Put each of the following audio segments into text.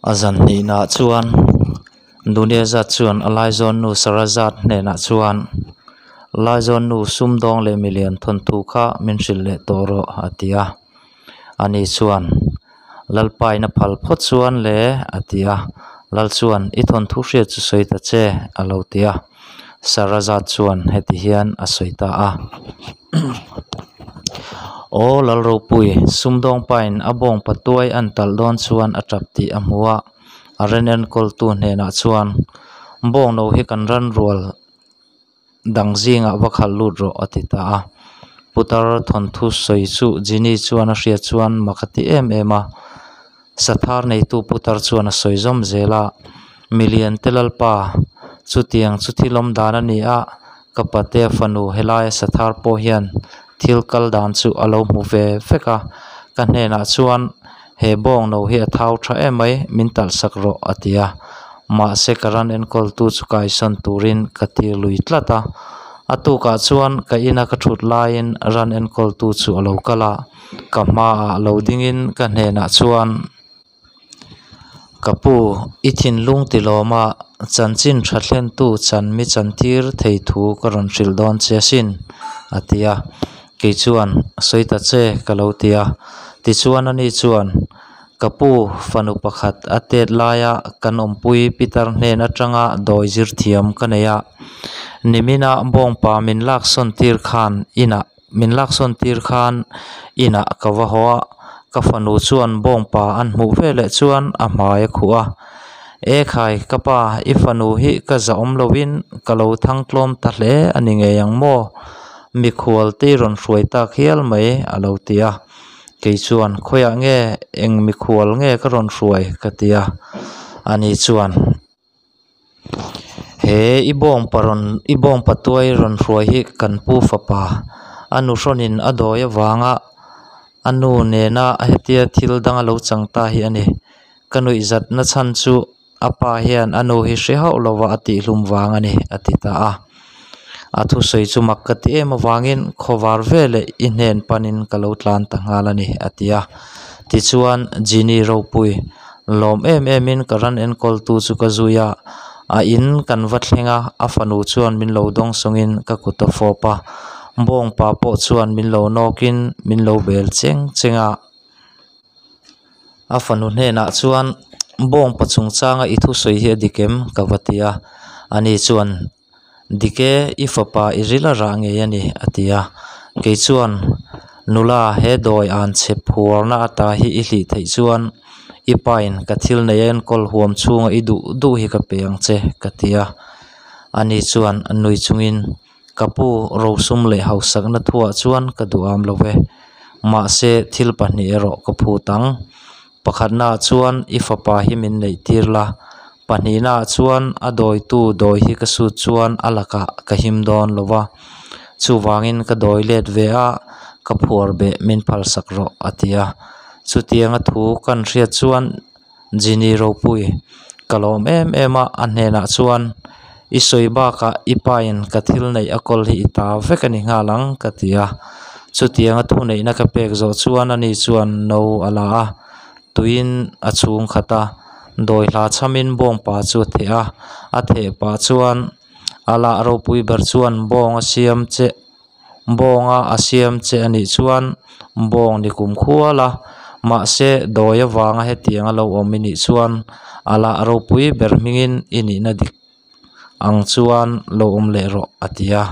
A zan hnihnaah chuan Dunezad chuan a laizawnnu Sarazad hnenah chuan, Laizawnnu sumdawng leh milian thawnthu kha min hrilh leh tawh rawh, a ti a. Ani chuan, Lalpain a phal phawt chuan le, a ti a. Lal chuan, I thawnthu hriat chu sawi ta che, a lo ti a. Sarazad chuan heti hian a sawi ta a. Aw Lalropui, sumdawng pain a bawng patuai an talh dawn chuan a tap tih a hmu a, a ren enkawltu hnenah chuan, Bawng no hi kan ran rual dang zingah va khalh lut rawh, a ti ta a. Putar thawnthu sawi chu Jini chuan a hriat chuan mak a ti em em a. Sathar neitu putar chuan a sawi zawm zel a, Milian te lalpa, chutiang chu thil awm dan a ni a, ka patea fanu helaia sathar pawh hian thil kal dan chu a lo hmu ve vek a, ka hnenah chuan he bawng no hi a thau tha em mai, min talh sak rawh a ti a, mahse ka ran enkawltu chu kaisawn turin ka tir lui tlat a, a tukah chuan ka ina ka thut laiin ran enkawltu chu a lo kal a. Ka hmaah lo dingin ka hnenah chuan, Ka pu, i thinlung tilawma chanchin tha thlentu chan mi chantir thei thu ka rawn hrilh dawn che asin, a ti a. Kei chuan, Sawi ta che, ka lo ti a. Tichuan ani chuan, Ka pu, fanu pakhat a tet laia kan awmpui Peter hnen atanga dawi zir thiam ka nei a. Nimina bawngpa min laksawn tir khan inah Min laksawn tir khan inah ka va haw a, ka fanu chuan bawngpa an hmuh veleh chuan a hmai a khuh a. E khai, ka pa, i fanu hi ka zahawm lovin ka lo thang tlawm ta hle a ni ngei ang maw? Mikhual te i rawn hruai tak hial mai a lo ti a. Kei chuan, Khawiah nge, eng mikhual nge ka rawn hruai? ka ti a. Ani chuan. He i bawngpa rawn i bawngpa tuai rawn hruai hi kan pu fapa a nu hrawnin a dawi avanga a nu nena hetia thil dang a lo chang ta hi a ni. Ka nuih zat na chhan chu a pa hian a nu hi hre hauh lova a tihhlum vang a ni a ti ta a. A thusawi chu mak ka ti em avangin khawvar veleh i hnen panin ka lo tlan ta nghal a ni a ti a. Tichuan Genie ropui lawm em emin ka ran enkawltu chu ka zui a, a in kan va thleng a, a fanu chuan min lo dawng sawngin ka kut a fawp a, bawngpa pawh chuan min lo nawkin min lo bel cheng cheng a. A fanu hnenah chuan bawngpa chungchanga i thusawi hi a dik em? ka va ti a, ani chuan Dik e, i fapa i ril a rah ngei a ni, a ti a. Kei chuan, Nula, he dawi an chhe phuarna ata hi i hlih theih chuan i pain ka thil nei a enkawl huam chhunga i duh duh hi ka pe ang che, ka ti a. Ani chuan nui chungin, Ka pu, rosum leh hausakna thuah chuan ka duham lo ve. Mahse, thil pahnih erawh ka phut ang. Pakhatnaah chuan i fapa hi min neih tir la, pahnihnaah chuan a dawitu dawi hi ka sut chuan a lakah ka him dawn lo va, chuvangin ka dawi let ve a, ka phuar beh min phalsak rawh a ti a. Chutianga thu kan hriat chuan Genie ropui ka lawm em em a, a hnenah chuan i sawi bakah i pain ka thil neih a kawl hi i ta vek a ni nghal ang ka ti a. Chutianga thuneihna ka pek zawh chuan ani chuan no a la a, tuiin a chhung khat a, dawi hla chhamin bawngpa chu a theh a, a theh pah chuan a lah ropui ber chuan bawng a siam che bawnga a siam che a nih chuan bawng ni kum khual a, mahse dawi avanga hetiang a lo awm i nih chuan a lah ropui ber hmingin i nihna dik ang chuan lo awm leh rawh a ti a.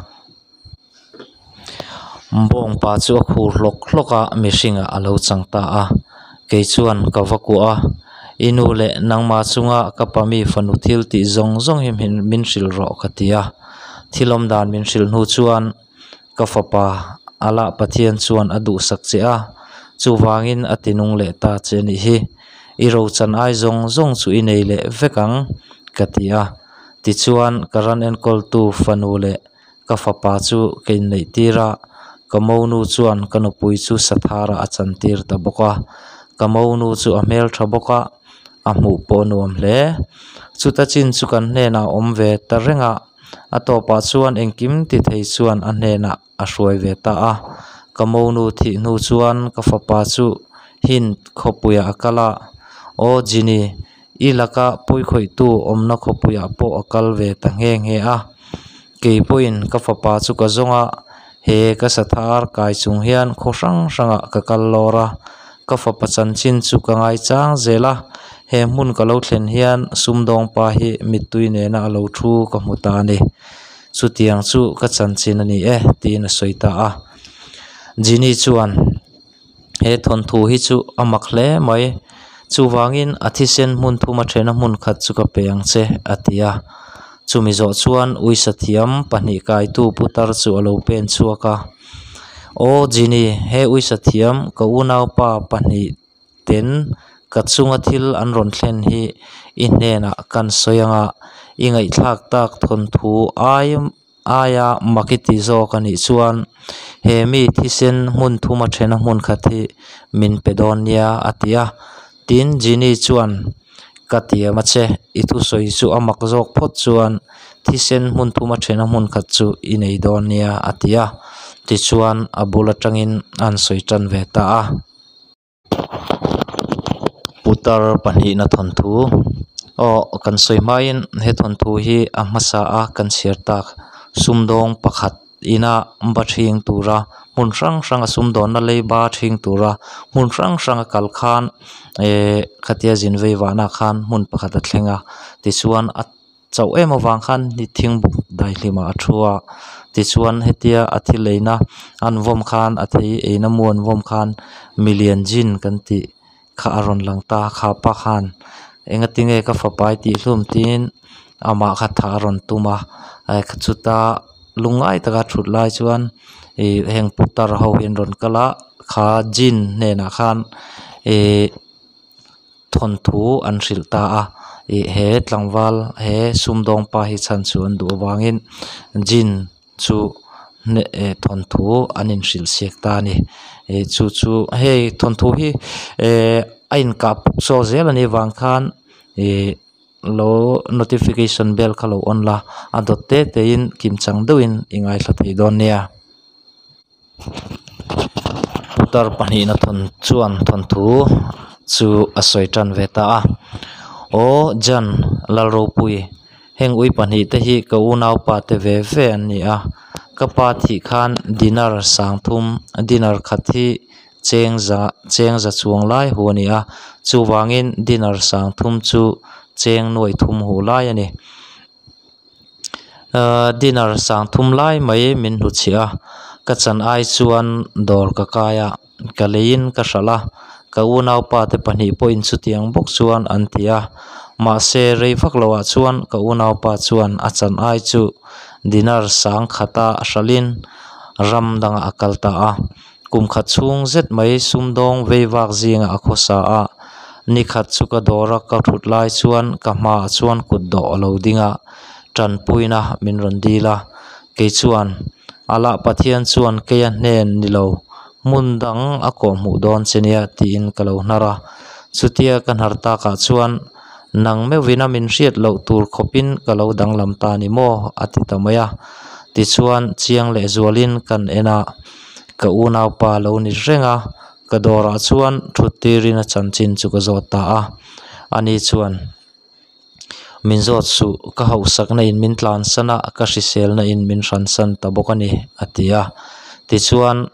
Bawngpa chu a khur hlawk hlawk a, mihringah a lo chang ta a. Kei chuan ka va kuah a, I nu leh nangmah chunga ka pa mi fanu thil tih zawng zawng hi min hrilh rawh ka ti a. Thil awm dan min hrilh hnu chuan ka fapa Allah Pathian chuan a duhsak che a, chuvangin a tinung leh ta che a nih hi. I rochan ai zawng zawng chu i nei leh vek ang ka ti a. Tichuan ka ran enkawltu fanu leh Ka fapa chu ka inneih tir a, ka monu chuan ka nupui chu Satharah a chantir ta bawk a. Ka monu chu a hmeltha bawk a, a hmuh pawh a nuam hle. Chuta chin chu kan hnenah a awm ve ta reng a, a tawpah chuan engkim ti thei chuan a hnenah a hruai ve ta a. Ka monu thih hnu chuan ka fapa chu Hind khawpuiah a kal a, Aw Jini! I laka pawikhawihtu awmna khawpuiah pawh a kal ve ta nghe nghe a. Kei pawhin ka fapa chu ka zawng a, he ka sathar kai chung hian khaw hrang hrangah ka kal lawr a. Ka fapa chanchin chu ka ngaichang zel a, he hmun ka lo thlen hian sumdawng pa hi mittui nena a lo thu ka hmu ta a ni. Chutiang chu ka chanchin a ni e, tiin a sawi ta a. Genie chuan, He thawnthu hi chu a mak hle mai. Chuvangin a thisen hmun thum a thena hmun khat chu ka pe ang che, a ti a. Chumi zawh chuan uisa thiam pahnih kaitu putar chu a lo pen chhuak a. Aw Genie, he uisa thiam ka unaupa pahnih ten ka chunga thil an rawn thlen hi i hnenah kan sawi anga i ngaihthlak tak thawnthu ai aia mak i ti zawk a nih chuan he mi thisen hmun thuma thena hmun khat hi min pe dawn nia a ti a. Tin, Genie chuan Ka tiam a che, i thusawi chu a mak zawk phawt chuan thisen hmun thuma thena hmun khat chu i nei dawn nia a ti a. Tichuan a bul atangin a han sawi tan ve ta a. Putar pahnihna thawnthu aw kan sawi hmain he thawnthu hi a hmasa a kan chhiar tak sumdawng pakhat ina ba ṭhing tura hmun hrang hranga sumdawnna leiba ṭhing tura hmun hrang hranga kal khan ehh khatia zin vei vahna khan hmun pakhat a thleng a tichuan a Chauh em avang khan ni thingbuk daihlimah a thu a, tichuan hetia a thil eina an vawm khan a thei eina mu an vawm khan milian jin kan tih kha a rawn lang ta a, kha pa khan engatinge ka fapa i tih hlum tiin amah kha thah a rawn tum a, chuta lungngai taka thut lai chuan ih heng putar ho hi an rawn kal a kha jin hnenah khan ihh. Thawnthu an hrilh ta a, ih he tlangval he sumdawng pa hi chhan chu an duh avangin jin chu eh thawnthu an inhrilh siak ta a ni. Ih chu chu hei thawnthu hi eh a inkah puk zawk zel anih avang khan ih lo notification bell kha lo on la a dawt te te in kimchang deuhin i ngaithla thei dawn nia. Putar pahnihna thawn chuan thawnthu chu a sawi tan ve ta a. Aw Jan Lalropui, heng ui pahnih te hi ka unaupa te ve ve an ni a. Ka pa thih khan dinar sangthum dinar khat hi cheng za cheng za chuang lai hu a ni a. Chuvangin dinar sangthum chu cheng nuaih thum hu lai a ni. Ahh dinner sang thum lai mai min hluchhiah a ka chan ai chuan dawr ka kai a ka leiin ka hralh a ka unaupa te pahnih pawhin chutiang bawk chuan an ti a mahse rei vak loh ah chuan ka unaupa chuan a chan ai chu dinner sang khata hralhin ram dangah a kal ta a. Kum khat chhung zet mai sumdawng vei vak zingah a khawsa a, ni khat chu ka dawra ka thut lai chuan ka hmaah chuan kut dawh a lo ding a, tanpuina min rawn dil a, kei chuan Allah Pathian chuan keia hnen ni lo, hmun dang a kawhhmuh dawn che nia tiin ka lo hnar a, chutia ka hnar takah chuan nang meuhvina min hriat loh tur khawpin ka lo danglam ta ni maw a ti ta mai a, tichuan chiang lehzualin kan en a. Ka unaupa lo ni reng a, ka dawrah chuan thut tirin a chanchin chu ka zawt ta a. Ani chuan, Min zawt suh, ka hauhsakna in min tlansan a, ka hriselna in min hransan ta bawk a ni, a ti a. Tichuan,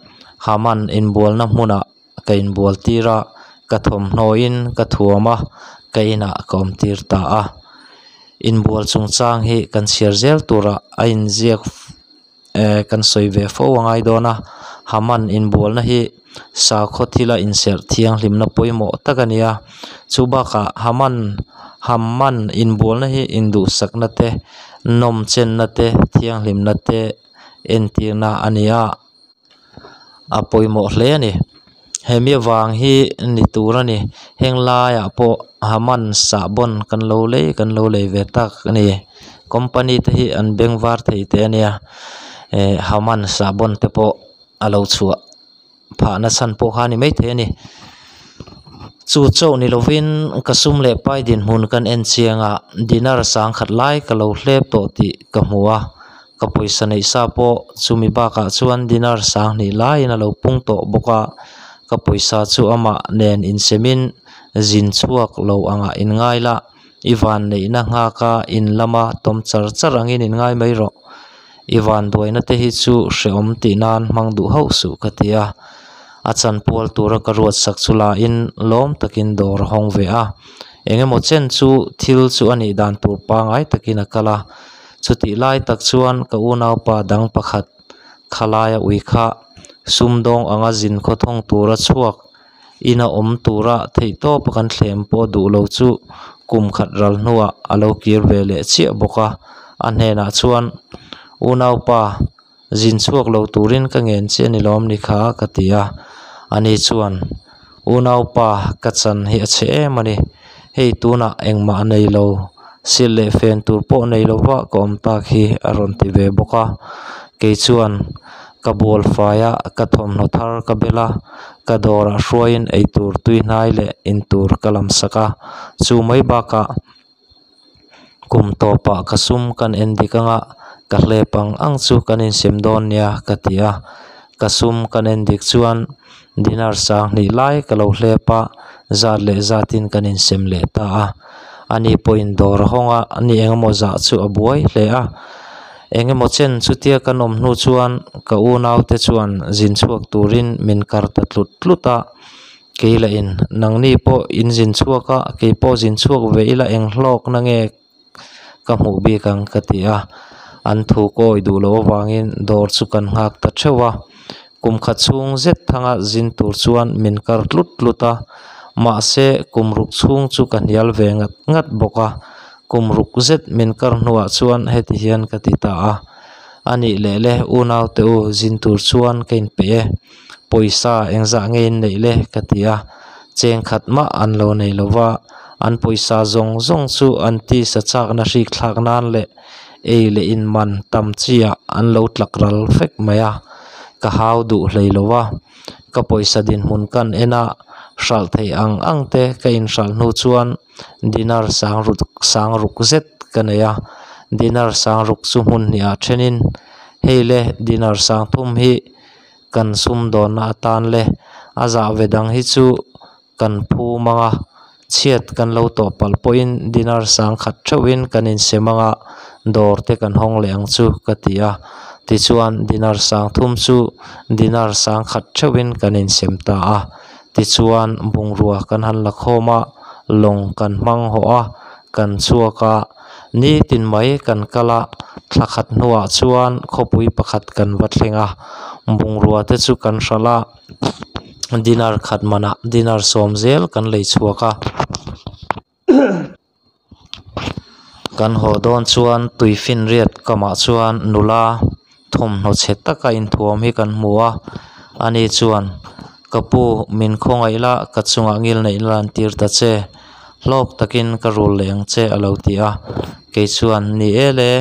Haman inbualna hmunah ka inbual tir a, ka thawmhnaw in ka thuam a, ka inah ka awm tir ta a. Inbual chungchang hi kan chhiar zel turah a inziak. Eh kan sawi ve fo a ngai dawn a, Haman inbualna hi sakhaw thila inserh thianghlimna pawimawh tak a ni a, chu bakah Haman Haman inbualna hi induhsakna te, nawmchenna te, thianghlimna te entirna a ni a. A pawimawh hle a ni. Hemi avang hi ni tur a ni. Heng laiah pawh Haman sahbawn kan lo lei kan lo lei ve tak a ni. Company te hi an beng var thei teh a nia. Eh Haman sahbawn te pawh a lo chhuah phahna chhan pawh kha a ni maithei a ni. Chu chauh ni lovin ka sum leh pai dinhmun kan en chiang a, dinner sangkhat lai ka lo hlep tawh tih ka hmu a. Ka pawisa neih sa pawh chumi bakah chuan dinar sang hnih laiin a lo pung tawh bawk a, ka pawisa chu amah nen insemin zin chhuak lo angah inngai la. I vanneihna nghaka in lama tawm char char angin in ngai mai rawh. I vanduaina te hi chu hrehawm tih nan hmang duh hauh suh ka ti a. A chanpual tura ka ruat sak chu lahin lawm takin dawr a hawng ve a. Eng emaw chen chu thil chu a nih dan tur pangai takin a kal a. Chutih lai tak chuan ka unaupa dang pakhat khalaia ui kha sumdawng anga zin khawthawng tura chhuak ina awm tura theihtawpa kan thlem pawh duh lo chu kum khat ral hnuah a lo kir ve leh chiah bawk a. A hnenah chuan, Unaupa, zin chhuak lo turin ka ngen che a ni lawm ni kha? ka ti a. Ani chuan, Unaupa, ka chan hi a chhe em a ni. Hei tunah engmah nei lo, silh leh fen tur pawh nei lova ka awm tak hi a rawn ti ve bawk a. Kei chuan ka bual fai a, ka thawmhnaw thar ka bel a, ka dawrah hruaiin eitur tuihnai leh intur ka lam sak a. Chu mai bakah kum tawpah ka sum kan en dik anga ka hlep ang ang chu kan insem dawn nia ka ti a. Ka sum kan en dik chuan dinar sanghnih lai ka lo hlep a, zat leh zatin kan insem leh ta a. Ani pawhin dawr a hawng a, ni engemaw zah chu a buai hle a. Engemaw chen chutia kan awm hnu chuan ka unaute chuan zin chhuak turin min kar ta tlut tlut a. Kei lah in nangni pawh in zin chhuak a, kei pawh zin chhuak ve ila eng hlawkna nge ka hmuh bik ang ka ti a, an thu kawi duh loh avangin dawr chu kan nghak ta theuh a, kum khat chhung zet thanga zin tur chuan min kar tlut tlut a, mahse kum ruk chhung chu ka hnial ve ngat ngat bawk a, kum ruk zet min kar hnuah chuan heti hian ka ti ta a, a nih leh le unaute u zin tur chuan ka inpeih e, pawisa engzah nge in neih le ka ti a, cheng khat mah an lo nei lo va, an pawisa zawng zawng chu an tisa chakna hrik thlak nan leh ei leh in man tam chi ah an lo tlak ral vek mai a, ka hau duh hlei lo va, ka pawisa dinhmun kan en a, hralh theih ang ang te ka inhralh hnu chuan dinar sang ruk sang ruk zet ka nei a, dinar sang ruk chu hmun hnih ah thenin hei le dinar sang thum hi. Kan sumdawnna atan leh a zahve dang hi chu kan phum ang a, chhiat kan lo tawh palh pawhin dinar sang khat theuhin kan insem ang a, dawr te kan hawng leh ang chu ka ti a. Tichuan dinar sang thum chu dinar sang khat theuhin kan insem ta a. Tichuan bungrua kan han la khawm a, lawng kan hmang hawh a, kan chhuak a. Nitin mai kan kal a, thla khat hnuah chuan khawpui pakhat kan va thleng a, bungrua te chu kan hralh a, dinar khat manah dinar sawm zel kan lei chhuak a. Kan haw dawn chuan tuifinriat kamah chuan nula thawmhnaw chhe taka inthuam hi kan hmu a, ani chuan, Ka pu, min khawngaih la, ka chungah ngilneih la an tir ta che, hlawk takin ka rul leh ang che a lo ti a. Kei chuan, Ni e le,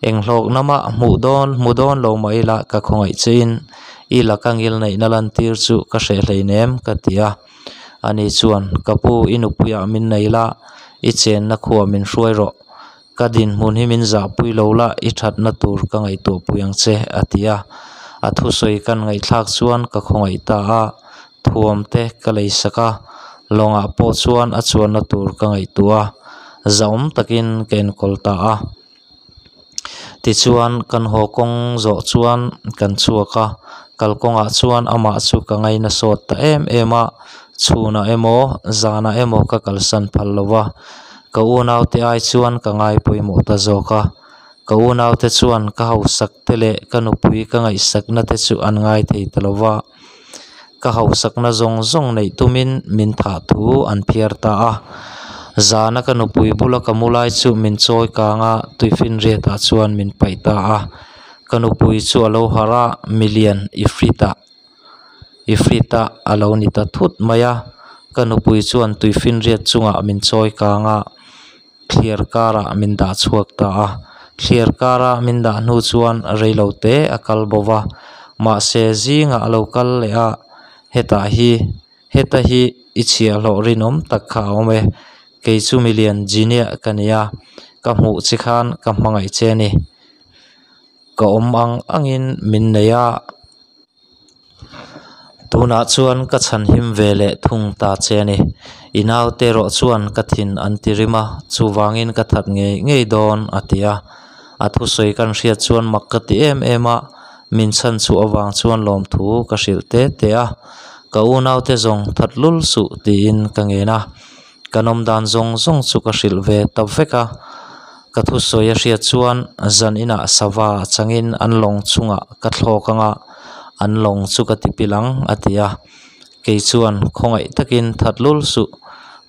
eng hlawkna mah hmuh dawn, hmu dawn lo mah ila ka khawngaih chein i laka ngilneihna lantir chu ka hreh hleinem ka ti a. Ani chuan, Ka pu, i nupuiah min nei la, i chenna khuah min hruai rawh. Ka dinhmun hi min zahpui lo la, i thatna tur ka ngaihtuahpui ang che, a ti a. A thusawi kan ngaihthlak chuan ka khawngaih ta a, thuam te ka lei sak a, lawngah pawh chuan a chuanna tur ka ngaihtuah a, zahawm takin ka enkawl ta a. Tichuan kan haw kawng zawh chuan kan chhuak a, kalkawngah chuan amah chu ka ngaina sawt ta em em a, chhunah emaw zanah emaw ka kalsan phal lo va. Ka unaute ai chuan ka ngai pawimawh ta zawk a, ka unaute chuan ka hausak te leh ka nupui ka ngaihsakna te chu an ngai thei ta lo va, ka hausakna zawng zawng neih tumin min thah thu an phiar ta a. Zana ka nupui bula ka mu lai chu min chawi kang a, tuifinriatah chuan min paih ta a. Ka nupui chu a lo harh a, milian Ifrit-ah. Ifrit-a a lo ni ta thut mai a, ka nupui chuan tuifinriat chungah min chawi kang a, thliar karah min dah chhuak ta a. Thliar kara min dah hnu chuan reilo te a kal bo va, mahse zingah a lo kal leh a, hetah hi heta hi i chhiahhlawh rinawm tak kha a awm e, kei chu milian Genia ka ni a, ka hmuh che khan ka hmangaih che a ni. Ka awm ang angin min nei a. Tunah chuan ka chhanhim ve leh thung ta che a ni. I naute erawh chuan ka thin an ti rim a, chuvangin ka that ngei ngei dawn, a ti a. A thusawi kan hriat chuan mak ka ti em em a, min chhan chhuah avang chuan lawmthu ka hrilh te te a. Ka unaute zawng that lul suh tiin ka ngen a. Kan awm dan zawng zawng chu ka hrilh ve ta vek a. Ka thusawi a hriat chuan zan inah sava changin an lawng chungah ka thlawk anga an lawng chu ka ti pilh ang a ti a. Kei chuan khawngaih takin that lul suh.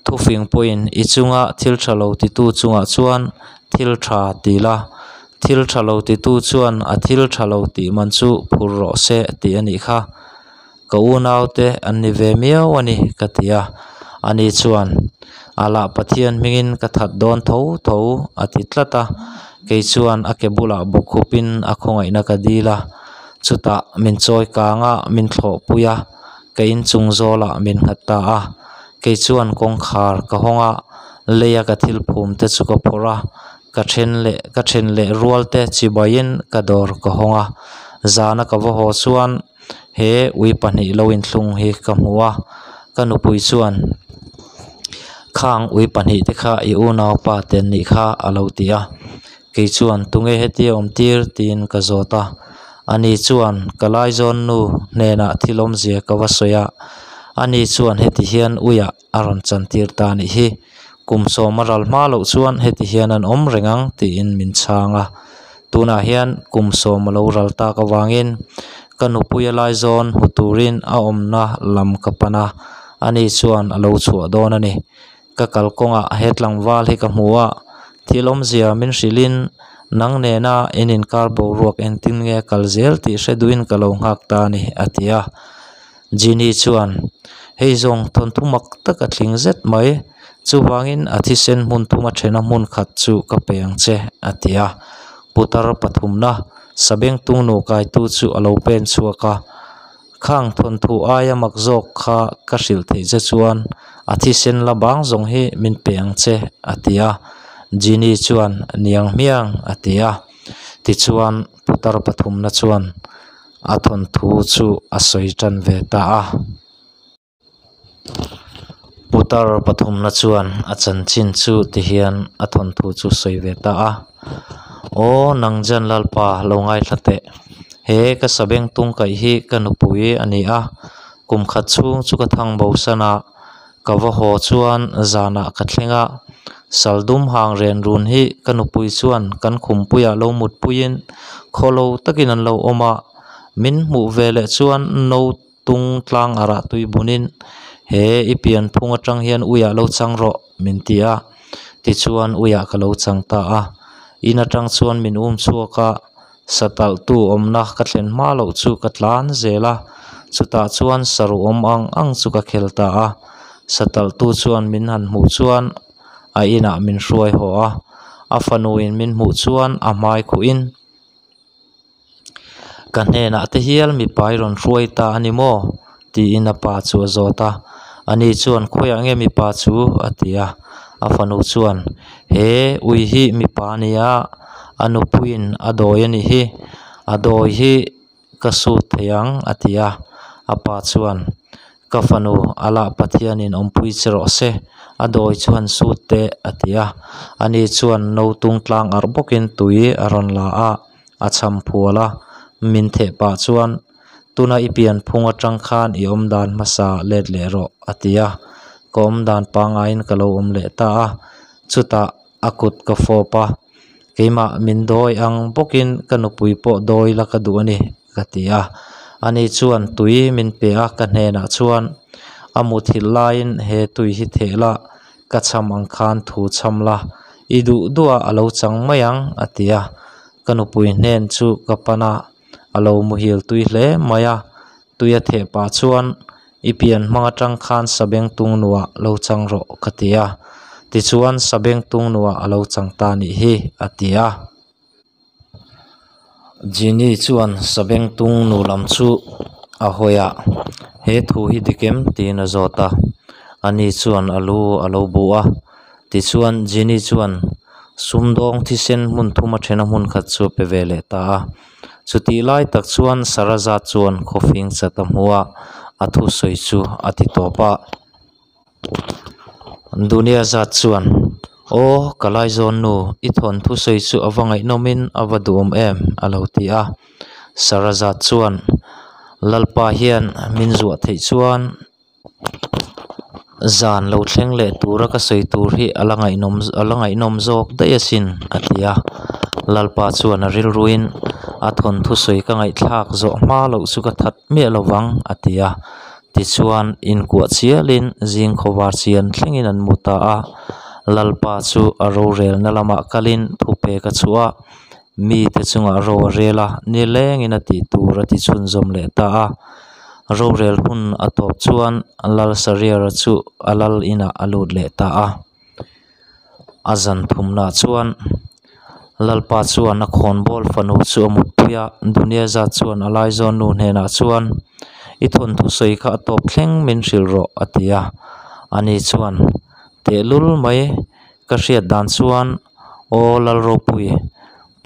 Thufing pawhin i chunga thil tha lo titu chungah chuan thil tha ti la, thil tha lo titu chuan a thil tha lo tih man chu phur rawh se tih a nih kha. Ka unaute an ni ve miau a ni ka ti a. Ani chuan, Alah Pathian hmingin ka that dawn tho tho a ti tlat a. Kei chuan a ke bulah bawkkhupin a khawngaihna ka dil a. Chutah min chawi kang a, min thlawhpui a, ka inchung zawlah min nghat ta a. Kei chuan kawngkhar ka hawng a, leia ka thil phum te chu ka phawrh a, ka then leh ka then leh rual te chibaiin ka dawr ka hawng a. Zana ka va haw chuan he ui pahnih lo inthlung hi ka hmu a, ka nupui chuan khang ui pahnih te kha i unaupa te an nih kha a lo ti a. Kei chuan tunge hetia awm tir tiin ka zawt a, ani chuan ka laizawn nu hnenah thil awmzia ka va sawi a, ani chuan heti hian uiah a rawn chantir ta anih hi, kum sawm a ral hma loh chuan heti hian an awm reng ang tiin min chhang a, tunah hian kum sawm a lo ral tak avangin ka nupuia laizawn hmu turin a awmna lam ka pan a, ani chuan a lo chhuah dawn a ni. Ka kalkawngah he tlangval hi ka hmu a, thil awmzia min hrilhin nang nena in inkar boruak engtin nge a kal zel tih hre duhin ka lo nghak ta a ni, a ti a. Genie chuan, Hei zawng thawnthu mak tak a tling zet mai, chuvangin a thisen hmun thuma thena hmun khat chu ka pe ang che, a ti a. Putar pathumna, Sabengtung nu kaitu chu a lo pen chhuak a. Khang thawnthu aia mak zawk kha ka hrilh theih che chuan a thisen la bang zawng hi min pe ang che, a ti a. Genie chuan, Niang hmiang, a ti a. Tichuan, putar pathumna chuan a thawnthu chu a sawi tan ve ta a. Putar pathumna chuan a chanchin chu ti hian a thawnthu chu sawi ve ta a, Aw Nangjan Lalpa lo ngaithla teh, he ka sabeng tung kaih hi ka nupui a ni a, kum khat chhung chu ka thang bo san a, ka va haw chuan zanah ka thleng a, saldum hang ren run hi ka nupui chuan kan khumpuiah lo mutpuiin khawlo takin an lo awm a, min hmuh ve leh chuan no Tung tlang a rah tui bunin, He i pian phung atang hian uiah lo chang rawh, min ti a. Tichuan uiah ka lo chang ta a. In atang chuan min um chhuak a, satalhtu awmna ka thlen hma loh chu ka tlan zel a. Chutah chuan saruh awm ang ang chu ka khel ta a. Satalhtu chuan min han hmuh chuan a inah min hruai haw a. A fanuin min hmuh chuan a hmai khuhin. Ka hnenah te hial mipa i rawn hruai ta a ni maw? tiin a pa chu a zawt a. Ani chuan, Khawiah nge mipa chu? a ti a. A fanu chuan, He ui hi mipa a ni a, a nupuiin a dawi a nih hi. A dawi hi ka sut thei ang, a ti a. A pa chuan, Ka fanu, Allah Pathianin awmpui che rawh se, a dawi chu han sut teh, a ti a. Ani chuan no tung tlang arh bawkin tui a rawn la a, a cham phual a. Min theh pah chuan, Tuna i pian phung atang khan i awm dan hmasa let leh rawh, a ti a. Ka awm dan pangaiin ka lo awm leh ta a. Chutah a kut ka fawp a, Keimah min dawi ang bawkin ka nupui pawh dawi la ka duh a ni, ka ti a. Ani chuan tui min pe a, ka hnenah chuan a muthilh laiin he tui hi theh la, ka cham ang khan thu cham la, i duh duh a a lo chang mai ang, a ti a. Ka nupui hnen chu ka pan a, a lo muhil tui hle mai a. Tui a theh pah chuan I pian hmang atang khan Sabengtung nuah lo chang rawh ka ti a. Tichuan Sabengtung nuah a lo chang ta nih hi a ti a. Genie chuan Sabengtung nu lam chu a hawi a, He thu hi dik em? tiin a zawt a. Ani chuan a lu a lo bu a. Tichuan Genie chuan sumdawng thisen hmun thum a then a hmun khat chu a pe ve leh ta a. Chutih lai tak chuan Saraza chuan khawfing chat a hmu a, A thusawi chu a ti tawp a. Dunia zat chuan, Aw, ka laizawn nu, i thawnthu sawi chu a va ngaihnawmin a va duhawm em, a lo ti a. Sarazat chuan, Lalpa hian min zuah theih chuan zan lo thleng leh tura ka sawi tur hi a la ngaihnawm a la ngaihnawm zawk daih asin, a ti a. Lalpa chuan a rilruin, A thawnthu sawi ka ngaihthlak zawh hma loh chu ka that miah lo vang, a ti a. Tichuan, inkuah chialin zing khawvar chian thlengin an mu ta a. Lalpa chu a rorelna lamah kalin thupek a chhuah a, mite chungah ro a rel a, nilengin a tih tur a ti chhunzawm leh ta a. Rorel hun a tawp chuan Lal Sariara chu a lal inah a lut leh ta a. A zan thumnaah chuan Lalpa chuan a khawnbawl fanu chu a mutpui a, Duniaza chuan a laizawn nu hnenah chuan, I thawnthu sawi kha a tawp thleng min hrilh rawh, a ti a. Ani chuan, Tehlul mai, ka hriat dan chuan, Aw Lalropui,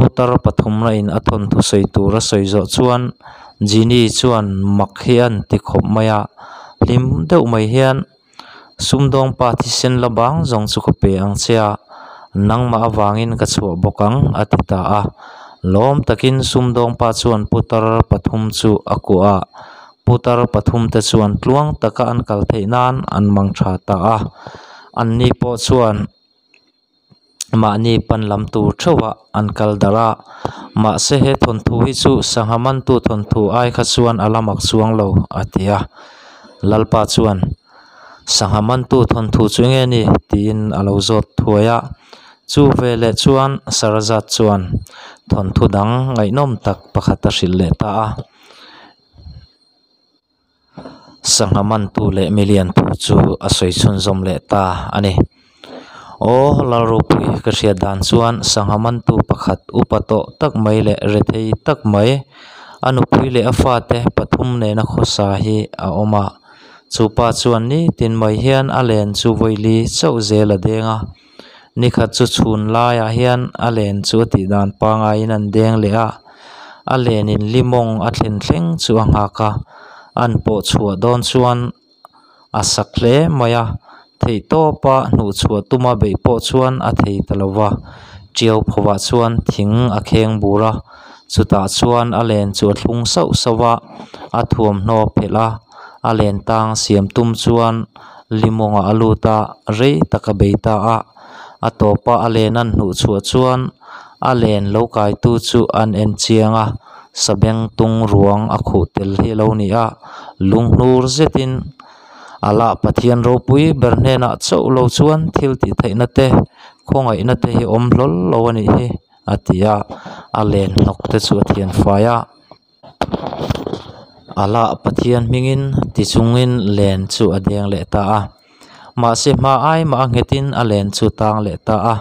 putar pathumna in a thawnthu sawi tur a sawi zawh chuan Genie chuan mak hi a han ti khawp mai a, hlim deuh mai hian, Sumdawng pa thisen la bang zawng chu ka pe ang che a, nangmah avangin ka chhuah bawk ang, a ti ta a. Lawm takin sumdawng pa chuan putar pathum chu a kuah a, putar pathum te chuan tluang taka an kal theih nan an mang tha ta a. Anni pawh chuan. Mahni pan lam tur theuhah an kal darh a, mahse he thawnthu hi chu sangha mantu thawnthu ai kha chuan a la mak chuang lo a ti a. Lalpa chuan, Sangha mantu thawnthu chu enge ni? tiin a lo zawt thuai a. Chu veleh chuan Sarazat chuan thawnthu dang ngaihnawm tak pakhat a hrilh leh ta a. Sangha mantu leh milian thu chu a sawi chhunzawm leh ta a ni. Aw Lalropui ka hriat dan chuan sangha mantu pakhat upa tawh tak mai leh rethei tak mai a nupui leh a fate pathum nena khawsa hi a awm a. Chu pa chuan nitin mai hian a len chu vawili chauh zel a deng a. Nikhat chu chhun laiah hian a len chu a tih dan pangaiin an deng leh a, a lenin limawng a thlen thleng chu a nghak a, an pawh chhuah dawn chuan a sak hle mai a, theihtawpa hnuh chhuah tuma beih pawh chuan a thei ta lo va, tiau phovah chuan thing a kheng bur a, chutah chuan a len chu a thlung sauh sauh a, a thuamhnaw phelh a, a len tang siam tum chuan Limawngah a lut a, rei tak a bei ta a. A tawpa a len an hnuh chhuah chuan a len lo kaitu chu an en chiang a, sabeng tung ruang a khuh tel hi a lo ni a, lunghnur zetin a lah Pathian ropui ber hnenah chauh lo chuan thil tih theihna te, khawngaihna te hi awm hlawl lo a nih hi, a ti a, a len hnawk te chu a thian fai a. Ala Pathian hmingin ti chungin len chu a deng leh ta a. Mahse hma ai mah a nghetin a len chu tang leh ta a.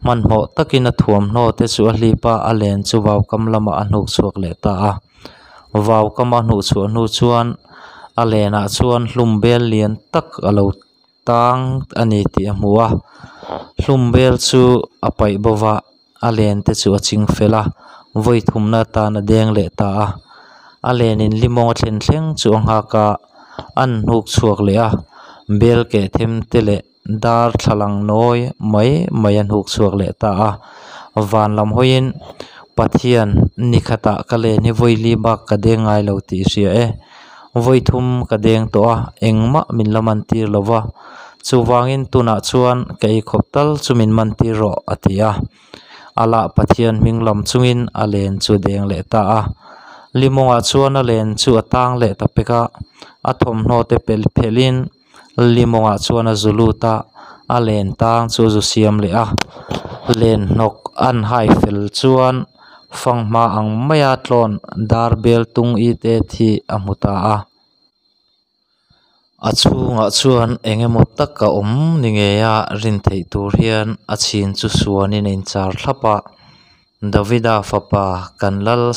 Hmanhmawh takin a thuamhnaw te chu a hlip a, a len chu vaukam lamah a hnuk chhuak leh ta a. Vaukam a hnuh chhuah hnu chuan a lenah chuan hlum bel lian tak a lo tang a ni tih a hmu a, hlum bel chu a paih bo va, a len te chu a ching fel a, vawi thumna atan a deng leh ta a, a len in limawng a thlen thleng chu a nghak a, an hnuk chhuak leh a, bel keh them te leh darthlalang nawi mai mai a hnuk chhuak leh ta a, van lam hawiin Pathian ni khatah ka len hi vawi li bak ka deng ngai lo tih i hria e. Vawi thum ka deng tawh a, engmah min la man tir lo va. Chuvangin tunah chuan ka ei khawp tal chu min man tir rawh, a ti a. A lah Pathian hming lam chungin a len chu a deng leh ta a. Limawngah chuan a len chu a tang leh ta pek a, a thawmhnaw te pel phelhin Limawngah chuan a zu lut a, a len tang chu a zu siam leh a. Len hnawk an hai fel chuan fanghma ang maia tlawn dar bel tung it et hi a hmu ta a. A chhungah chuan eng emaw tak a awm ni ngei a rin theih tur hian a chhin chu suanin a inchar thlap a. Davida fapa kan lal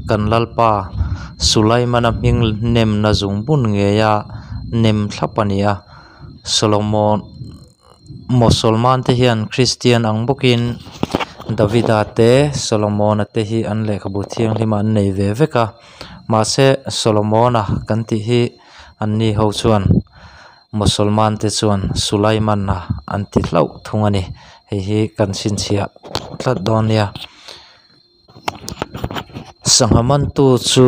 kan lalpa Sulaimana hming nemna zungbun ngeia nem thlap a ni a. Solomon Mosolman te hian Kristian ang bawkin Davida te Solomona te hi an lehkhabu thianghlim ah an nei ve vek a. Mahse Solomona kan tih hi. Anni ho chuan Mosolman te chuan Sulaimana an ti hlauh thung a ni. Hei hi kan chhinchhiah tlat dawn nia. Sangha mantu chu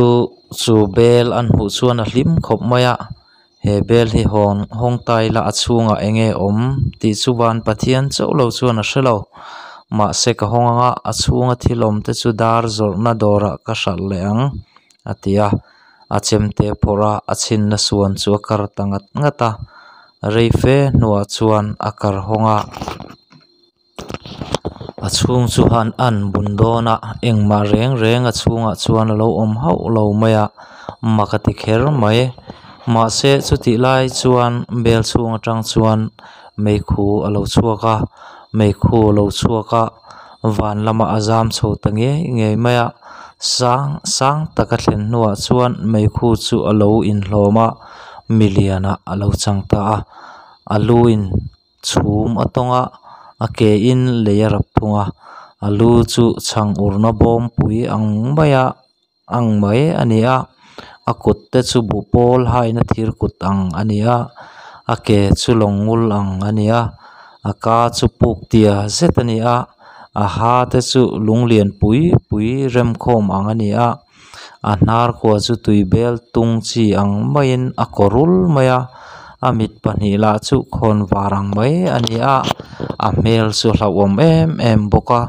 chu bel an hmuh chuan a hlim khawp mai a, he bel hi hawn hawng ta ila a chhungah eng nge awm tih chu van Pathian chauh lo chuan a hre lo. Mahse ka hawng anga a chhunga thil awm te chu dar zawrhna dawrah ka hralh leh ang a ti a. A chemte phawrh a, a chhinna suan chu a kar ta ngat ngat a, rei fe hnuah chuan a kar hawng a. A chhung chu han an bun dawn a, engmah reng reng a chhungah chuan a lo awm hauh lo mai a, mak a ti kher mai. Mahse chutih lai chuan bel chhung atang chuan meikhu a lo chhuak a, meikhu a lo chhuak a, van lamah a zam chho ta ngei ngei mai a, sang sang taka thlen hnuah chuan meikhu chu a lo inhlawm a, milianah a lo chang ta a, a lu in chhum a tawng a, a ke in lei a rap thung a, a lu chu chhang urna bawmpui ang maia ang mai a ni a, a kut te chu buhpawl haina thir kut ang a ni a, a ke chu lawng ngul ang a ni a, a ka chu puk tia zet a ni a, a ha te chu lung lian pui pui remkhawm ang a ni a. A hnar kua chu tui bel tung chi ang maiin a kaw rul mai a, a mit pahnih lah chu khawn var ang mai a ni a, a hmel chu a hlauhawm em em bawk a.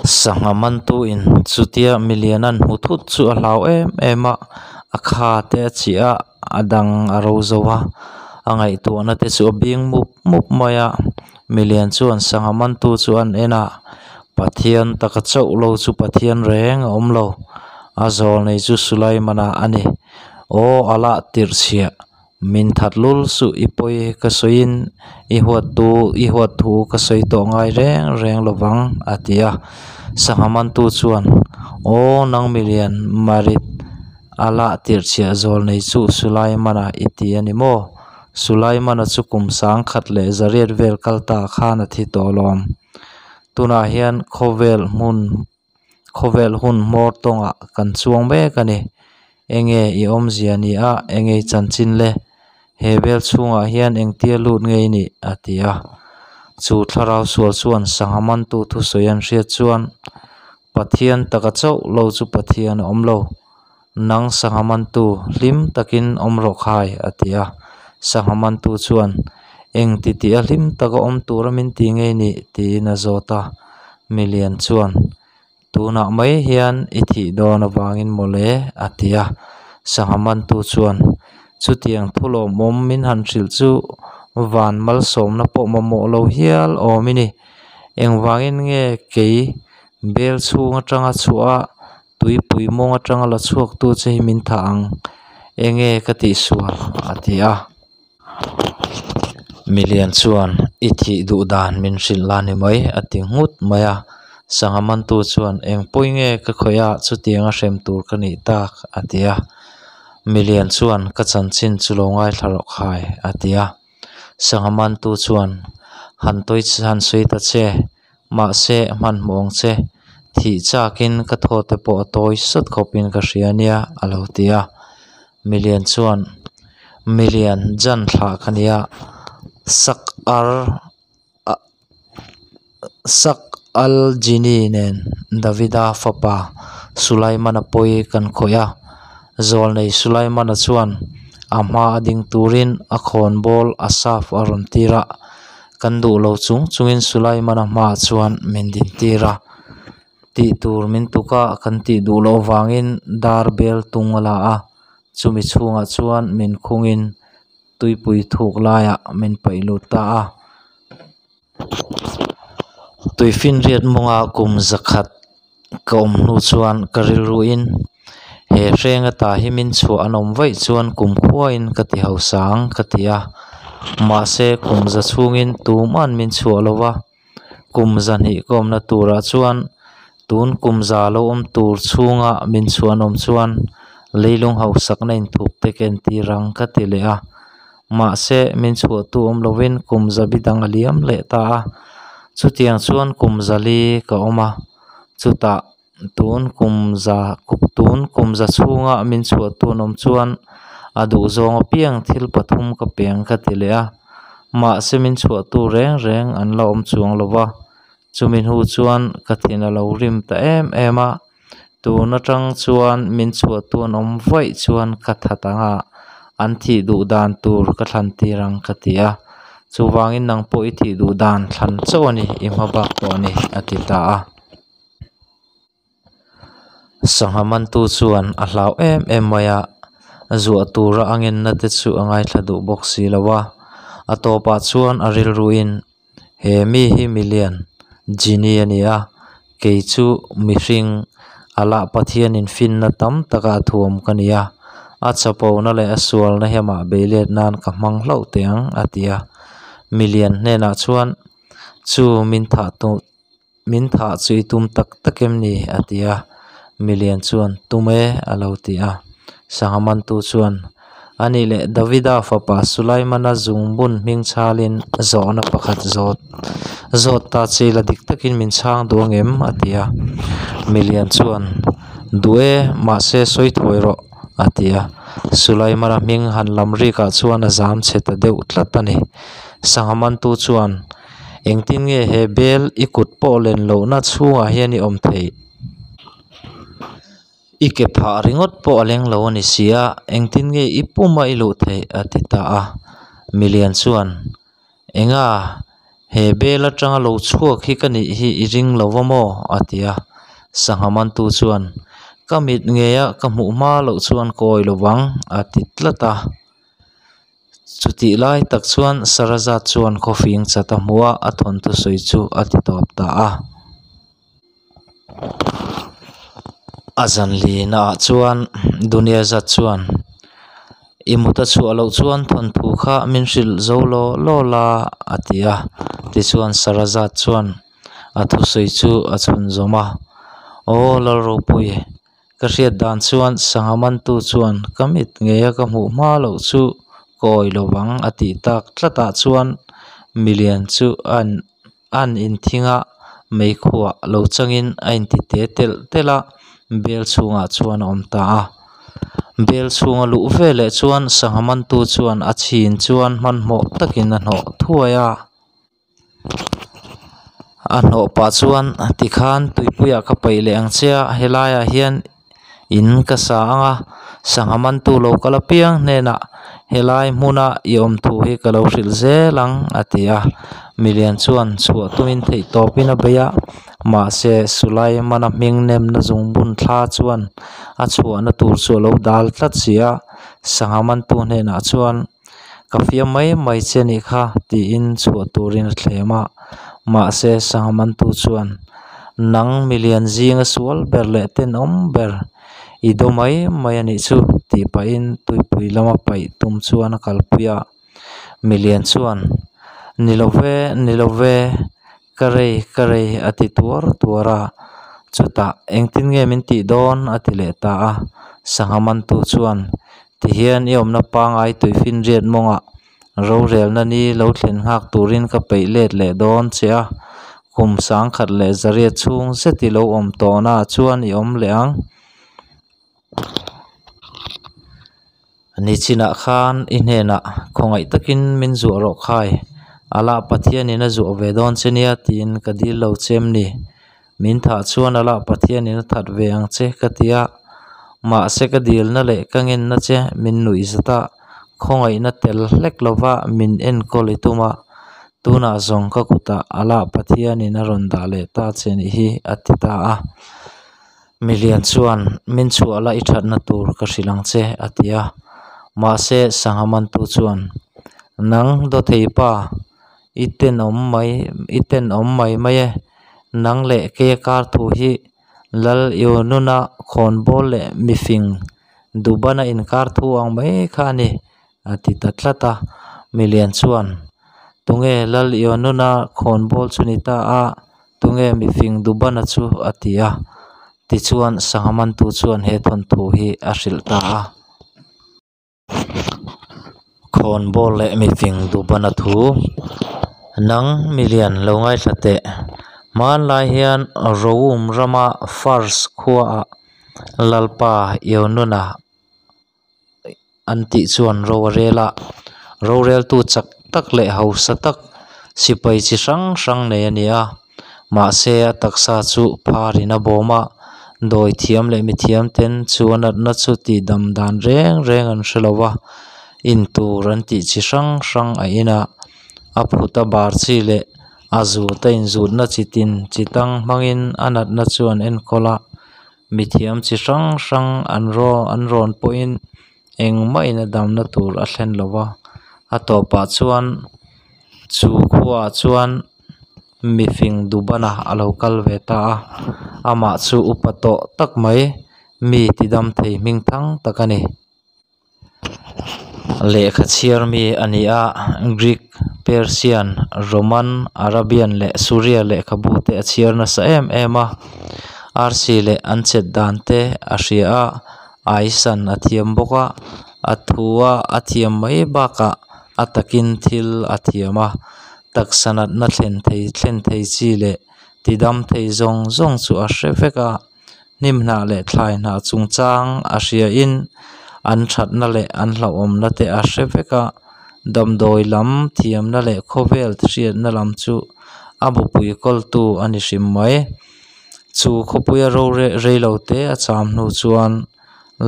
Sangha mantu in chutia milian an hmu thut chu a hlau em em a, a kha te a chiah a, a dang a ro zo a, a ngaihtuahna te chu a bing mup mup mai a, milian chuan sangha mantu chu an en a. Pathian taka chauh lo chu Pathian reng a awm lo. A zawlnei chu Sulaimana a ni. Aw Allah tirh chhiah, min that lul suh i pawi ka sawiin i huat tu i huat thu ka sawi tawh ngai reng reng lovang a ti a. Sangha mantu chuan, Aw nang milian Marit, Allah tirh chhiah zawlnei chu Sulaimana i ti a ni maw? Sulaimana chu kum sangkhat leh zariat vel kal ta khan a thi tawh lawm. Tunah hian khawvel hmun khawvel hun hmawr tawngah kan chuang mek a ni. Enge i awmzia ni a, enge i chanchin le? He bel chhungah hian engtia lut nge i nih? a ti a. Chu thlarau sual chuan sangha mantu thusawi an hriat chuan, Pathian taka chauh lo chu Pathian a awm lo. Nang sangha mantu, hlim takin awm rawh khai, a ti a. Sangha mantu chuan, Eng ti tih a hlim taka awm tura min ti ngei nih? tiin a zawt a. Milian chuan, Tunah mai hian i thih dawn avangin mawle, a ti a. Sangha mantu chuan, Chutiang thu lawmawm min han hrilh chu van malsawmna pawh mamawh lo hial awm i ni. Engvangin nge kei bel chhung atanga chhuah a Tuipui mawng atanga la chhuaktu che hi min thah ang, enge ka tihsual? a ti a. Milian chuan, I thih duh dan min hrilh la ni mai, a ti nghut mai a. Sangha mantu chuan, Eng pawi nge ka khawih a, chutianga hrem tur ka nih tak? a ti a. Milian chuan, Ka chanchin chu lo ngaithla rawh khai, a ti a. Sangha mantu chuan, Han tawi han sawi ta che, Mahse, hmanhmawh ang che, thih chakin ka thaw te pawh a tawi sawt khawpin ka hria nia, a lo ti a. Milian chuan, Milian, Jan thlah ka nia, Sak ar Sak Al Jini nen Davida fapa Sulaimana pawi kan khawih a. Zawlnei Sulaimana chuan a hma a ding turin a khawnbawl Asaf a rawn tir a. Kan duh lo chung chungin Sulaimana hmaah chuan min din tir a, tih tur min tuk a, kan tih duh loh avangin dar bel tung a la a, chumi chhungah chuan min khungin tuipui thuk laiah min paih lut ta a. Tuifinriat mawnga kum zakhat ka awm hnu chuan ka rilruin he hreng ata hi min chhuah an awm vaih chuan kum khuain ka ti hausa ang ka ti a. Mahse kum za chhungin tuman min chhuah lo va, kum zahnih ka awmna turah chuan tun kum za lo awm tur chhunga min chhuah an awm chuan leilung hausakna inthup te ka entir ang ka ti leh a. Mahse min chhuahtu awm lovin kum zabi dang a liam leh ta a, chutiang chuan kum zali ka awm a, chutah tun kum za tun kum za chhunga min chhuahtu an awm chuan A duhzawng apiang thil pathum ka pe ang ka ti leh a. Mahse min chhuahtu reng reng an la awm chuang lo va. Chumi hnu chuan ka thin a lo rim ta em em a. Tun atang chuan min chhuahtu an awm vaih chuan ka that ang a, an thih duh dan tur ka thlan tir ang ka ti a. Chuvangin nang pawh i thih duh dan thlan chauh a ni, i hma bak tawh a ni, a ti ta a. Sangha mantu chuan a hlau em em mai a, zuah tura a ngenna te chu a ngaithla duh bawk si lo a. A tawpah chuan a rilruin, He mi hi milian, Genie a ni a, kei chu mihring, Alah Pathianin finna tam taka a thuam ka ni a, a chapona leh a sualna hi amah beilet nan ka hmang hlauh teh ang, a ti a. Milian hnenah chuan, Chu min thah Min thah chu i tum tak tak em ni? a ti a. Milian chuan, Tum e, a lo ti a. Sangha mantu chuan, A nih leh Davida fapa Sulaimana zungbun hming chhalin zawhna pakhat zawt zawt ta che ila dik takin min chhang duh ang em? a ti a. Milian chuan, Duh e, mahse sawi thawi rawh, a ti a. Sulaimana hming han lam rikah chuan a zam chhe ta deuh tlat a ni. Sangha mantu chuan, Engtin nge he bel i kut pawh len lohna chhungah hian i awm theih? I ke phah ringawt pawh a leng lo a ni si a, engtin nge i puma i luh theih? a ti ta a. Milian chuan, Enga, he bel atanga lo chhuak hi ka nih hi i ring lo va maw? a ti a. Sangha mantu chuan, Ka mit ngeia ka hmuh hma loh chuan ka awih lo vang, a ti tlat a. Chutih lai tak chuan Sarazat chuan khawfing chat a hmu a, a thawnthu sawi chu a ti tawp ta a. A zanlinaah chuan Duniazat chuan, I mut a chhuah loh chuan thawnthu kha min hrilh zo law law la, a ti a. Tichuan Sarazat chuan a thusawi chu a chhunzawm a, Aw Lalropui, Ka hriat dan chuan sangha mantu chuan ka mit ngeia ka hmuh hma loh chu ka awih lo vang a tih tak tlatah chuan milian chu a an inthing a, meikhuah lo changin a inti te telh telh a, bel chhungah chuan a awm ta a. Bel chhunga luh veleh chuan sangha mantu chuan a chhin chuan hmanhmawh takin a hnawh thuai a. A hnawh pah chuan tikhan tuipuiah ka paih leh ang che a, helaiah hian in ka sa ang a, sangha mantu lo kal apiang hnenah helai hmuna i awm thu hi ka lo hrilh zel ang a ti a. Milian chuan chhuah tumin theih tawpin a bei a, mahse Sulaimana hming nemna zungbun thla chuan a chhuahna tur chu a lo dal tlat si a, sangha mantu hnenah chuan Ka fiam mai mai che nih kha tiin chhuah turin a thlem a, mahse sangha mantu chuan nang milian zinga sual ber leh tenawm ber i daw mai mai a nih chu tih pahin tuipui lama paih tum chuan a kalpui a, milian chuan ni lo ve ni lo ve ka rei ka rei a ti tuar tuar a, chutah engtin nge min tih dawn a ti leh ta a, sangha mantu chuan Tihian i awmna pangai tuifinriat mawngah rorelna ni lo thlen nghak turin ka peih let leh dawn che a, kum sangkhat leh zariat chhung zet i lo awm tawhnaah chuan i awm leh ang. Nichinah khan i hnenah khawngaih takin min zuah rawh khai, Alah Pathianin a zuah ve dawn che nia tiin ka dil lo che em ni? Min thah chuan alah Pathianin a that ve ang che ka ti a, mahse ka dilna leh ka ngenna che min nuih zat a, khawngaihna tel hlek lova min enkawl i tum a, tunah zawng ka kutah alah Pathianin a rawn dah leh ta che nih hi a ti ta a. Milian chuan min chhuah la i thatna tur ka hrilh ang che a ti a, mahse sangha mantu chuan nang dawthei pa I tenawm mai, i tenawm mai mai e. Nang leh keia kar thu hi Lal Ionuna khawnbawl leh mifing Dubana inkar thu ang mai kha a ni, a ti ta tlat a. Milian chuan, Tunge Lal Ionuna khawnbawl chu ni ta a, tunge mifing Dubana chu? a ti a. Tichuan sangha mantu chuan he thawnthu hi a hrilh ta a. Khawnbawl leh mifing Dubana thu nang milian lo ngaithla teh. Hmanlai hian Rome rama Fars khuaah Lalpa Ionuna an tih chuan ro a rel a. Roreltu chak tak leh hausa tak, sipai chi hrang hrang nei a ni a. Mahse a taksa chu pharin a bawm a, dawi thiam leh mithiam ten chu a natna chu tihdam dan reng reng an hre lo va, in tur an tih chi hrang hrang a in a, a phut a bar chi leh a zut a inzutna chi tin chi tang hmangin a natna chu an enkawl a, mithiam chi hrang hrang an an rawn pawhin engmah in a damna tur a thlen lo va, a tawpah chuan chu khuaah chuan mifing Dubana a lo kal ve ta a, amah chu upa tawh tak mai mi tidam thei hmingthang tak a ni. Lehkha chhiar mi a ni a, Greek, Persian, Roman, Arabian leh Suria lehkhabu te a chhiar nasa em em a. Arsi leh an chet dan te a hria a, aisan a thiam bawk a, a thu a a thiam mai bakah a takin thil a thiam a, taksa natna thlen thei thlen thei chi leh tidam thei zawng zawng chu a hre vek a. Hnimhnah leh thlai hnah chungchang a hriain an thatna leh an hlauhawmna te a hre vek a, damdawi lam thiamna leh khawvel hriatna lam chu a bupui kawltu a ni hrim mai. Chu khawpuia rore reilo te a cham hnu chuan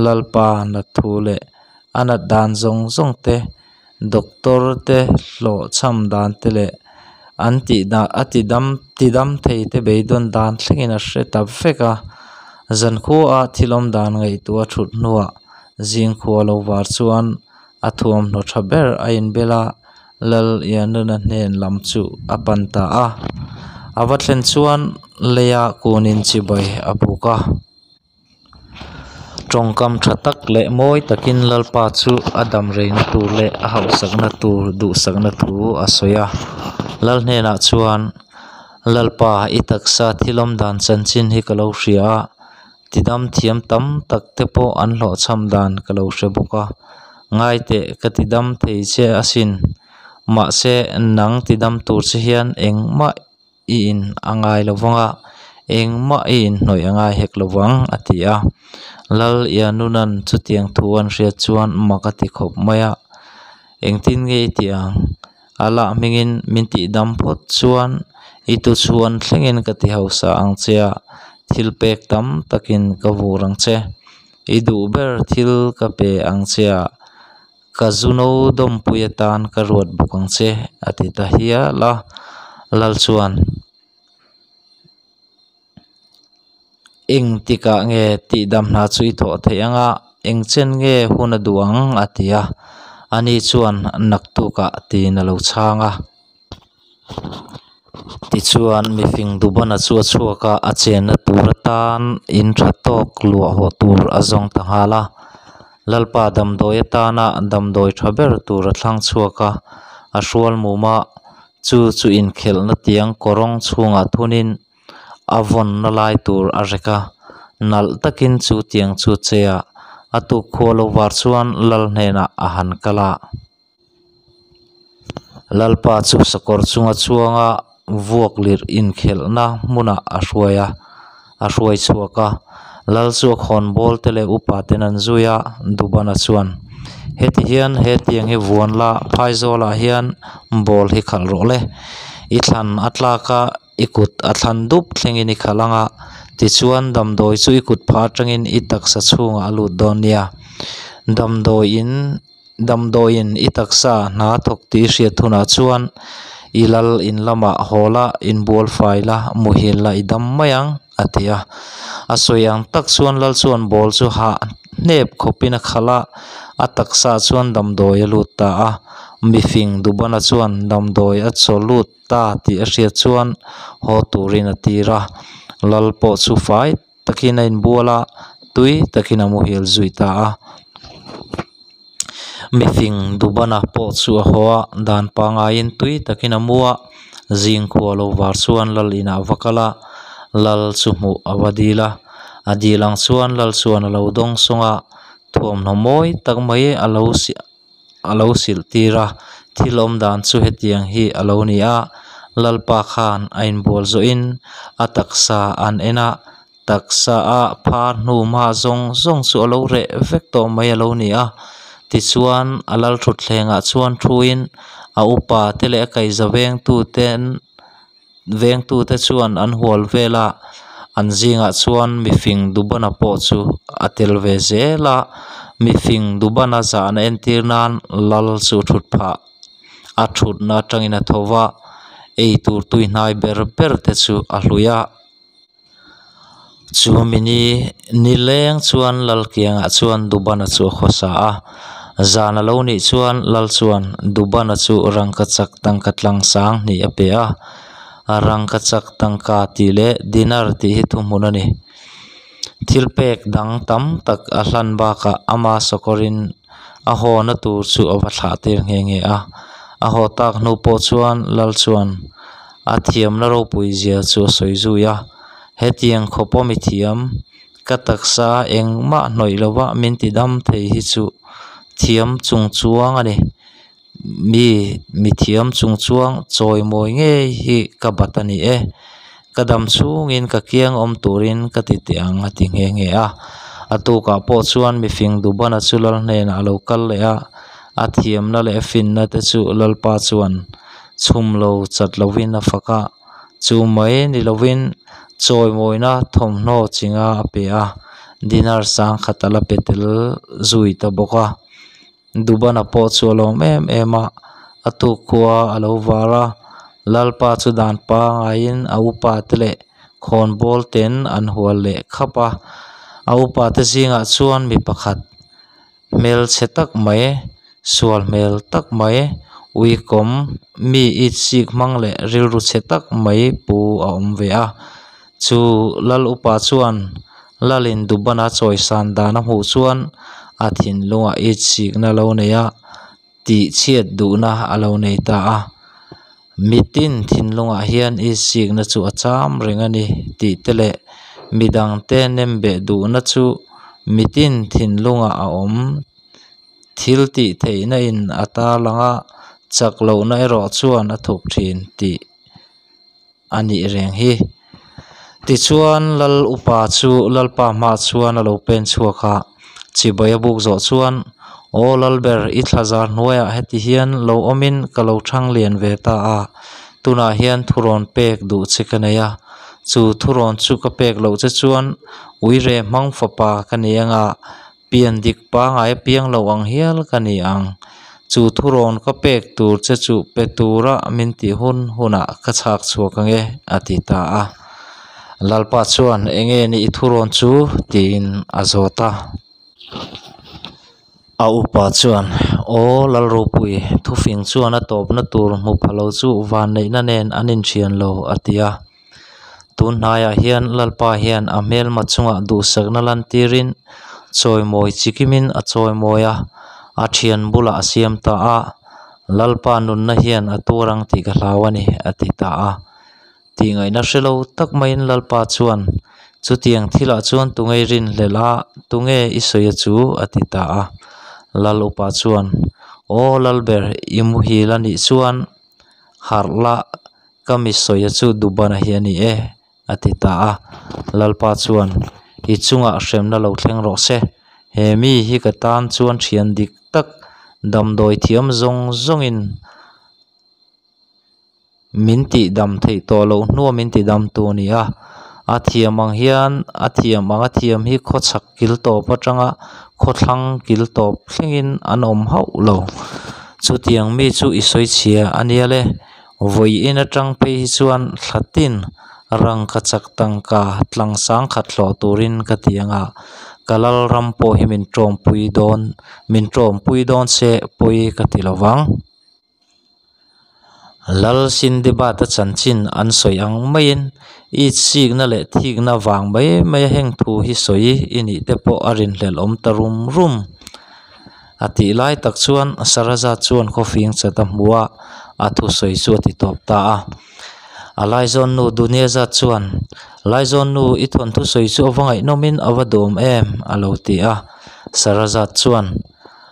Lalpa nat thu leh a nat dan zawng zawng te, Doctor te hlawhchham dan te leh an tih dah a ti dam ti dam thei te beidawn dan thlengin a hre ta vek a. Zankhua a thil awm dan ngaihtuah a thut hnuah zingkhua lo var chuan a thuamhnaw tha ber a inbel a, Lal Ianuna hnen lam chu a pan ta a. A va thlen chuan leia kunin chibai a buk a. Tawngkam tha tak leh mawi takin Lalpa chu a dam reina tur leh a hauhsakna tur duhsakna thu a sawi a. Lal hnenah chuan, Lalpa, i taksa thil awm dan chanchin hi ka lo hria a, tidam thiam tam tak te pawh an hlawhchham dan ka lo hre bawk a. Ngaiteh, ka tidam thei che asin. Mahse, nang tidam tur che hian engmah i in a ngai lo vang a, engmah i inhnawih a ngai hek lo vang, a ti a. Lal Ianuna'n chutiang thu an hriat chuan mak a ti khawp mai a, Engtin nge i tih ang? Allah hmingin min tihdam phawt chuan i tuchhuan thlengin ka ti hausa ang che a, thil pek tam takin ka vur ang che. I duh ber thil ka pe ang che a, Ka zuno dawmpui atan ka ruat bawk ang che, a ti ta hial a. Lal chuan, Eng tikah nge tihdam hna chu i thawh theih ang a, eng chen nge hun a duh ang? a ti a. Ani chuan, Naktukah, tiin a lo chhang a. Tichuan, mifing Dubana chu a chhuak a, a chenna tur atan in tha tawk luah haw tur a zawng ta nghal a. Lalpa damdawi atana damdawi tha ber tur a thlang chhuak a, a hrual mum a, chu chu inkhelhna tiang kawrawng chhungah thunin a vawnna lai tur a rek a, nalh takin chu tiang chu a che a, a tukkhua lo var chuan Lal hnenah a han kal a. Lalpa chu sakawr chunga chuanga vuak lirh inkhelhna hmunah a hruai a, a hruai chhuak a. Lal chu a khawnbawl te leh upa ten an zui a, Dubana chuan, Heti hian he tiang hi vuan la, phaizawlah hian ball hi khalh rawh le. I thlan a tlak a, i kut a thlan dup thlengin i khalh ang a, tichuan damdawi chu i kut phah atangin i taksa chhungah a lut dawn nia. Damdawiin. Damdawiin i taksa hna thawk tih i hriat hunah chuan i lal in lamah haw la, inbual fai la, muhil la i dam mai ang, a ti a. A sawi ang tak chuan lal chuan ball chu hah hnep khawpin a khalh a, a taksa chuan damdawi a lut ta a. Mifing Dubana chuan damdawi a chaw lut ta tih a hriat chuan haw turin a tir a. Lal pawh chu fai takin a inbual a, tui takin a muhil zui ta a. Mifing Dubana pawh chu a haw a, dan pangaiin tui takin a mu a, zingkhua lo var chuan lal inah a va kal a, lal chu hmuh a va dil a. A dil ang chuan lal chuan a lo dawng sawng a, thuamhnaw mawi tak mai a lo a lo silh tir a, thil awm dan chu hetiang hi a lo ni a, Lalpa khan a inbual zawhin a taksa an en a, taksa a phar hnu hma zawng zawng chu a lo reh vek tawh mai a lo ni a. Tichuan, a lalṭhutthlengah chuan thuin a upate leh a kaihza vengtuten vengtute chuan an hual vel a, an zingah chuan mifing Dubana pawh chu a tel ve zel a. Mifing Dubana zahna entir nan lal chu thut phah a thutna atangin a tho va, eitur tuihnai ber ber te chu a hlui a. Chu mini nileng chuan lal kiangah chuan Dubana chu a khawsa a, zan a lo nih chuan lal chuan Dubana chu rangkachak tangka tlang sang hnih a pe a, rangkachak tangka tih leh dinar tih hi thuhmun a ni. Thil pek dang tam tak a hlan bakah ama sakawrin a hawna tur chu a va thlah tir nghe nghe a, a haw tak hnu pawh chuan lal chuan a thiamna ropui zia chu a sawi zui a, Hetiang khawpa mi thiam, ka taksa engmah hnawih lova min ti dam thei hi chu thiam chung chuang a ni. Mi mi thiam chung chuang chawimawi ngei hi ka bat a ni e. Ka dam chhungin ka kiang awm turin ka ti teh ang a ti nghe nghe a. A tukah pawh chuan mifing Dubana chu lal hnenah a lo kal leh a, a thiamna leh a finna te chu Lalpa chuan chhum lo chat lovin a fak a. Chu mai ni lovin chawimawina thawmhnaw chinga a pe a, dinar sangkhat a la pe tel zui ta bawk a. Dubana pawh chu a lawm em em a, a tuk khua a lo var a, Lalpa chu dan pangaiin a upa te leh khawnbawl ten an hual leh khap a, a upa te zingah chuan mi pakhat Hmelchhe tak mai, sual hmel tak mai, uikawm, mi itsik hmang leh rilru chhe tak mai pu a awm ve a. Chu lal upa chuan Lalin Dubana chawisan dan a hmuh chuan a thinlungah itsikna lo nei a, tihchhiat duhna a lo nei ta a. Mitin thinlungah hian itsikna chu a cham reng a ni tih te leh midangte nembeh duhna chu mitin thinlungah a awm. Thil tih theihna in a tarlang a, chak lohna erawh chuan a thup thin tih a nih reng hi. Tichuan Lal upa chu Lalpa hmaah chuan a lo pen chhuak a, chibai a buk zawh chuan, Aw Lalber, i thlazar hnuaiah heti hian lo awmin ka lo thang lian ve ta a, tunah hian thurawn pek duh che ka nei a, chu thurawn chu ka pek loh che chuan uire hmang fapa ka ni anga Pian dik pangai piang lo ang hial ka ni ang. Chu thurawn ka pek tur che chu pe tura min tih hun hunah ka chhak chhuak ang e, a ti ta a. Lalpa chuan, Enge ni i thurawn chu? tiin a zawt a. A upa chuan, Aw Lalropui, thufing chuan a tawpna tur hmu pha lo chu vanneihna nen an inthian lo, a ti a. Tun hnaiah hian Lalpa hian a hmelma chungah duhsakna lantirin chawimawi chikimin a chawimawi a, a thian bulah a siam ta a, Lalpa nunna hian a tuar ang tih ka hlau a ni, a ti ta a. Tihngaihna hre lo tak maiin Lalpa chuan, Chutiang thilah chuan tunge i rinhlelh a, tunge i sawi a chu? a ti ta a. Lal upa chuan, Aw Lalber, i muhil a nih chuan harh la, Ka mi sawia chu Dubana hi a ni e, a ti ta a. Lalpa chuan, I chungah hremna lo thleng rawh se. He mi hi ka tan chuan thian dik tak, damdawi thiam zawng zawngin min tihdam theih tawh loh hnua min tidam tu a ni a. A thiam ang hian a thiam ang a thiam hi khawchhak kil tawp atanga khawthlang kil tawp thlengin an awm hauh lo. Chutiang mi chu i sawi chhia a nia le. Vawiin atang phei hi chuan thla tin rangka chak tangka tlang sang khat hlawh turin ka ti ang a, ka lal ram pawh hi min tawmpui dawn min tawmpui dawn se pawi ka ti lo vang. Lal Sindibata chanchin an sawi ang maiin itsikna leh thikna vang mai mai a heng thu hi sawi i nih te pawh a rinhlelh awm ta rum rum. A tih lai tak chuan Saraza chuan khawfing chat a hmu a, a thusawi chu a ti tawp ta a. A laizawnnu Duniaza chuan, Laizawnnu, i thawn thusawi chu a va ngaihnawmin a va duhawm em? a lo ti a. Saraza chuan,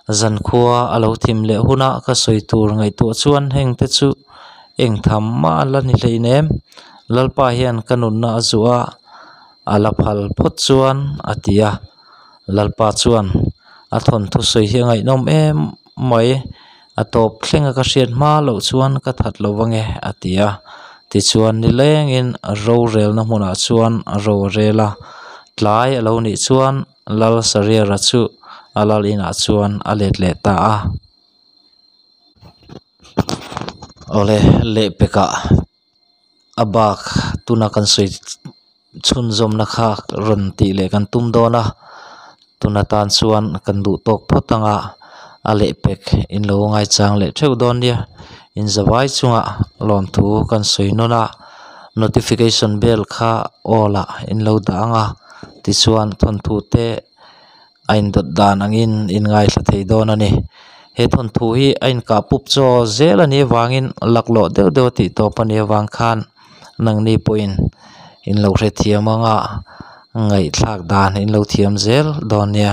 Zankhua a lo thim leh huna ka sawi tur ngaihtuah chuan hengte chu eng tham mah a la ni hleinem. Lalpa hian ka nunna a zuah a, a la phal phawt chuan, a ti a. Lalpa chuan, A thawnthu sawi hi a ngaihnawm em mai. A tawp thlenga ka hriat hma loh chuan ka that lo ange a ti a. Tichuan nilengin rorelna hmunah chuan ro a rel a. Tlai a lo nih chuan Lal Sariara chu a lal inah chuan a let leh ta a. Awle lehpekah a bak tuna kan sawi chhunzawmna kha rawn tih leh kan tum dawn a, tuna tan chuan kan duh tawk phawt anga a lehpek in lo ngaichang leh theuh dawn nia. In zavai chungah lawmthu kan sawi nawn a, notification bell kha all ah in lo dah ang a, tichuan thawnthu te a indawt dan angin in ngaithla thei dawn a ni. He thawnthu hi a inkah pup chaw zel a nih avangin laklawh deuh deuh a tih tawp a nih avang khan nangni pawhin in lo hrethiam anga ngaihthlak dan in lo thiam zel dawn nia.